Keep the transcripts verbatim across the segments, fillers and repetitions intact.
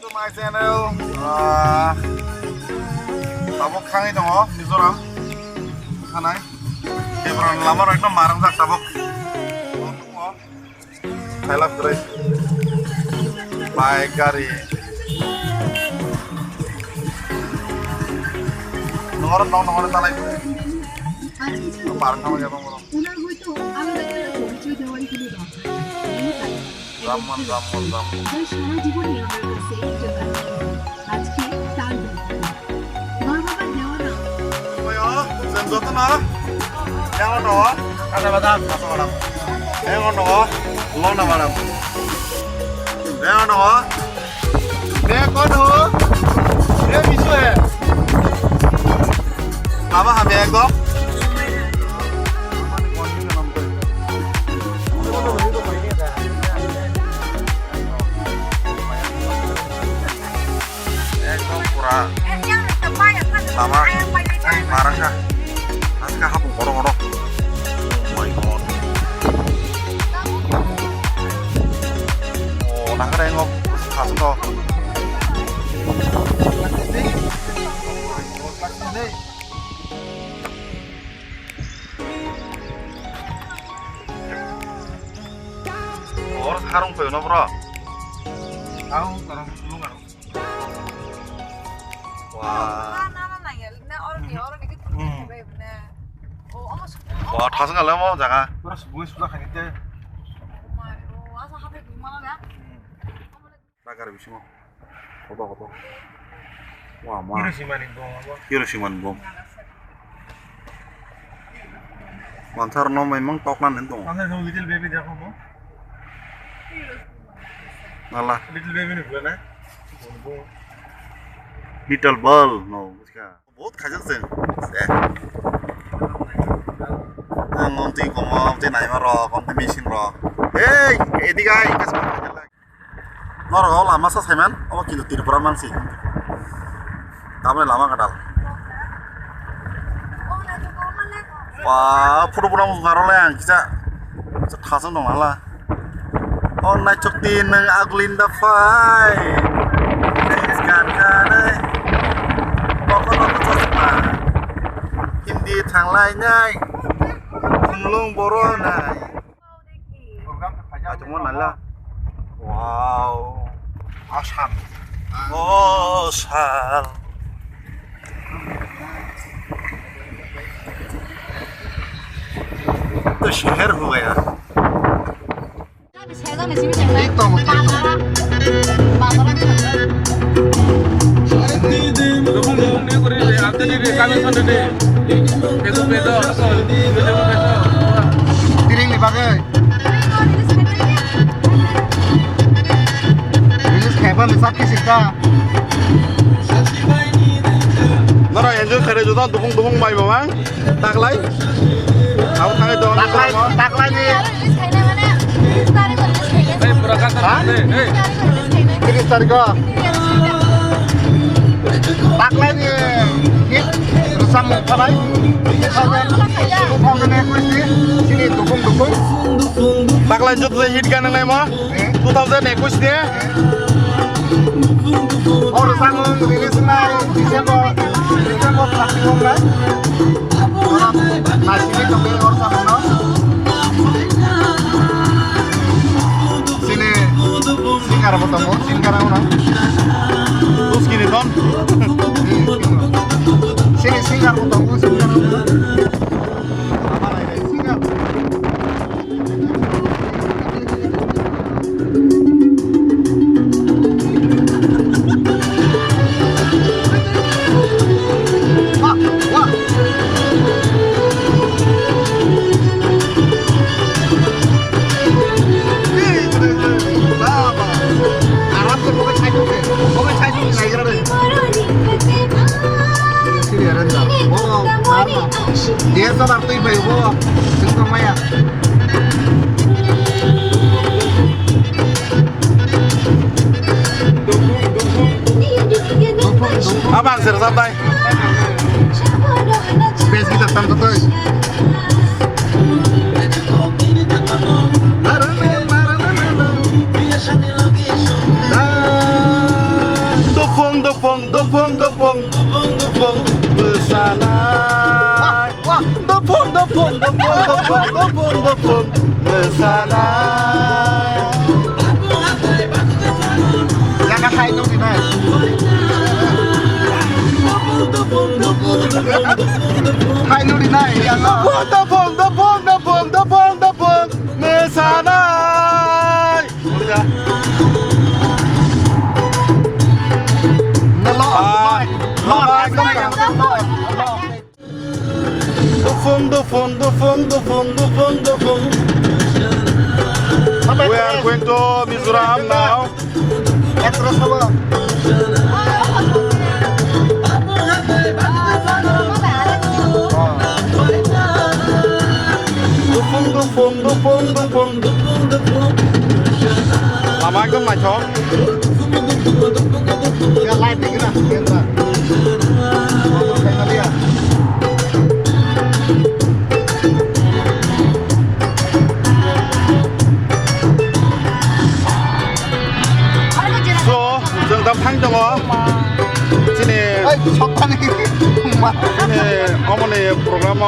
To my channel, ah, tabuk thangwi tongo Mizoram thanai. Ebron lama rok ekdom marangjak tabuk. Khailap kwrwi. Bike, gari. Nongor nong nongor talai. Parang sama ya bang. ওনার হয়তো আলাদা করে পরিচয় দেওয়াই কোনো দরকার নেই। Ramon, Ramon, Ramon. তাই সারা জীবনই আমার কাছে একজন আজকে তার মা বাবার দেওয়া না। Oyo, sen joto na? Yang ono? Ada badam, apa badam? Yang ono? Lona badam. Yang ono? Be kono? Be bisu he? Lama hamya ekdom. Ekdom pura lama marangkha. Haske hapung kotor kotor. Oh my God. Oh, nangkhe eno khasukgo. Hor harung phaio no bro. Harung harung sulung harung. Wah. Wah, thasung kala mo jaga. Pura subui suja khani te. Nagar bisingo. Koto koto. Wah, ma. Hiroshima ni bom abo. Hiroshima ni bom. Mansar no mai mang tokna nen dong. Mansar no little baby dekho mo. Nala. Little baby ni bula na. Little ball no buska. Bahut khajak se. Eh. Ang twi komo twi naima rok, ang twi machine rok. Hey, edik ai, kas. Norok o lama sa saiman, obo kintu Tripura mansi. Tamoni lama kadal. Ba, photo photo mung karo le ang kisa. Kisa thasung dong hala. O naithok tin nang agulinda phai. Thanks gan ganai. Bokol bokol chosma. Hindi thanglai nai. Khumlung boro nai. Achomon nala. Wow. Assam. Oh, Assam. To sheher ho gaya. Ekdom, ekdom. Tiring ni bagwi. Release khaiba ni sakhi sikha. Nora enjoy khaire joto dukung dukung bai baba. Taklai. Abo thangwi dong. Taklai, taklai ni. Ha? Tiris tarikh o. Taklai ni hit samung khalai. Two thousand, two thousand ekush ni sini dukung dukung. Taklai jot hit gan nang nai mo. Two thousand ekush ni. Or samung release nai December, December thirty one nai. Ora naisini tongwi or samung no. Sini singer bo tongo, singer ano. Tuskini ton. Sini singer bo tongo, singer ano. Ama nai nai singer. Dia sabar tu ibu ibu, sing maya. Abang sir sampai. Bass guitar tam tu. Dopung, dopung, dopung, dopung, dopung, mwsana. Jaga hai nung di nai. Hai nung di nai, ya. Dopung, dopung, dopung, dopung, dopung, dopung, mwsanai. Nalo, ah, nalo, nalo, nalo. Dufung, dufung, dufung, dufung, dufung, dufung. We are going to Mizoram now. Dufung, dufung, dufung, dufung, dufung, dufung. Lama ekdom naithok. So, chwng da phang tongo. Chini, chini omoni program o.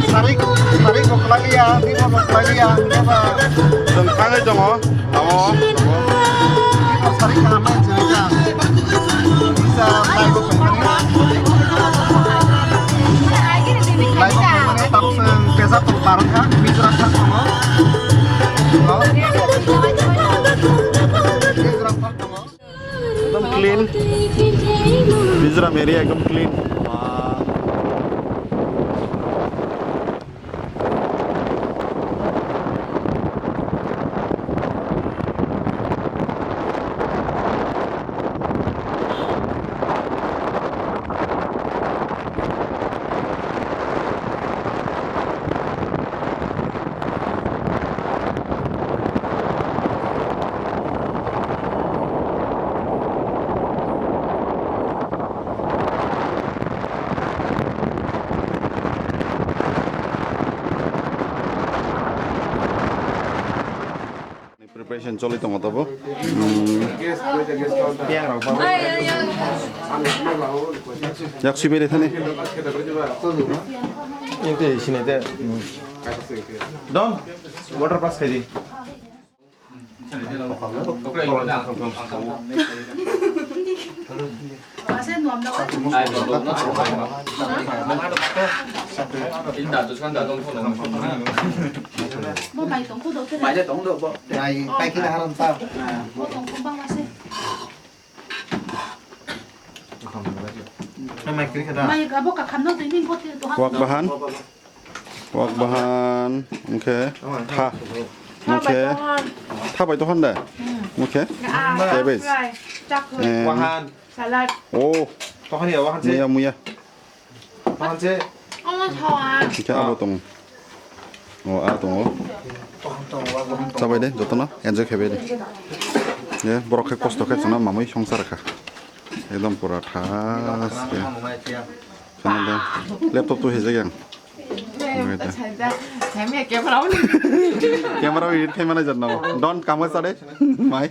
Sarik, sarik bo kwlai liya, tei bo kwlai liya, hwnkhe ba. Chwng thangwi tongo, tamo. Tei bo sarik kaham bai chwng kha. Kisa live bo phai mani. Live bo phai mani, tamo chwng pesa tong parwng kha, Mizoram thang tongo. Mizoram thang tongo. Ekdom clean. Mizoram area ekdom clean. Wah. Preparation choli tongo tabo. Hmm. Yak sibere thani. Ente sini te. Don, water pass khai di. Bo mai tong kho do khe. Mai, mai khe haram ta. Bo tong kho bang ma se. Mai khe da. Mai abo ka khamno twi ni bo te to ha. Wak bahan. Wak bahan, oke. Tha. Oke. Tha bai to handa. Oke. Cabbage. Chak. Wahan. Salad. Oh. Tohani ya, wahan se. Muya, muya. Wahan se. Omo thawa. Oke, abo tong. Oh, a tong. Chabai de, jotono enjoy khebai de. Ye, borok khe kosto khe chana mamui songsar kha. Ekdom pura thas khe. Khana de, laptop tu hijak yang. Camera on. Camera on edit khai manai jat no. Don kamo sade. Mai.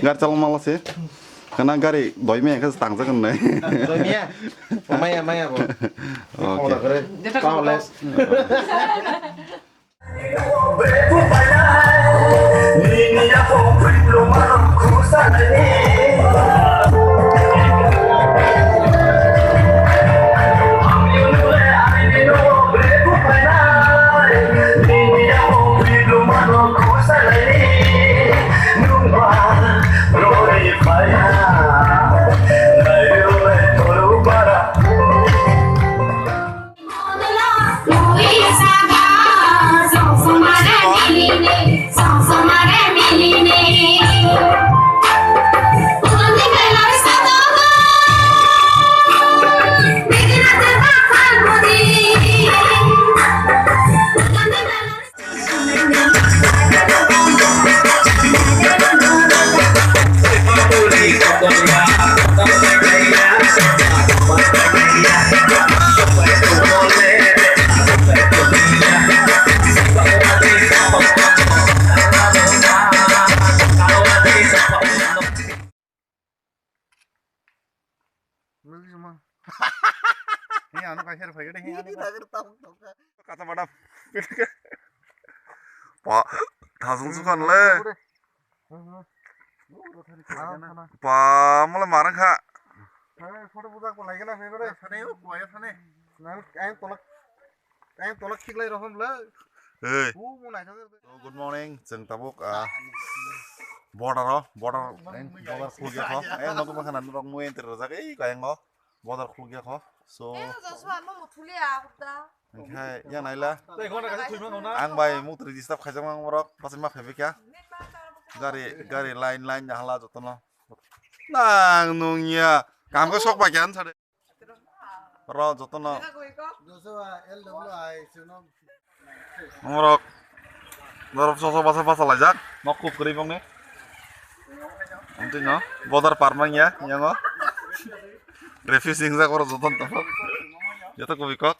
Gar chalong malo se. Khana gari doi me khe tang jagan nai. Doi me. Maya, maya bo. Okay. Powerless. Nugwi ma. He ano kaisa phai gede he ano. Ini dagir tabuk tabuk. Kata madam. Pa, thasung sukan le. Pa, mole marang kha. Photo bujak ko lagi na phai gede. Sane o kuaya sane. Nang ang tolak. Ang tolak khiklai rohom le. Hey. U mo nai thang. So, good morning, chwng tabuk, ah, border o, border, ang border khulukya kho. Ang nokni bwkhana norok mui enter rwjak, ei, kayang o, border khulukya kho. So, Eh, Joshua, mo muthuli a, hubda. Onkhe, ya naila. Tei khona kaisa thwi mano na. Ang bai muktrwi disturb khaijak mang borok, bachai ma phaibai kha. Gari, gari line, line, hala jotono. Nang nung ya, kam khe sok bai kha, ano sade. Ro jotono. Joshua, L W I, chwngno. Norok. Norok soso basa basa laijak. Nok kuk kwrwi bongni. Amtwi no. Border par mangya, yango. Refusing jak oro jotono tamo. Joto kubui kok.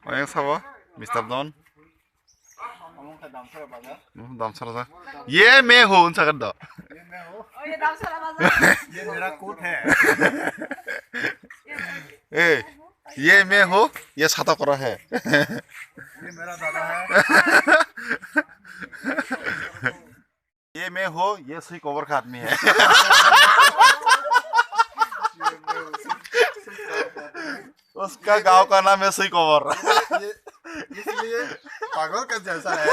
Oyang sabo, Mister Don. Hmm, damsara sa. Ye me ho, unsa kan do. ये मेरा कोट है। ए, ये मैं हूँ, ये छाता करा है। ये मेरा दादा है। ये मैं हूँ, ये सुई कवर का आदमी है। उसका गांव का नाम है सुई कवर। ये, ये, इसलिए पागल का जैसा है।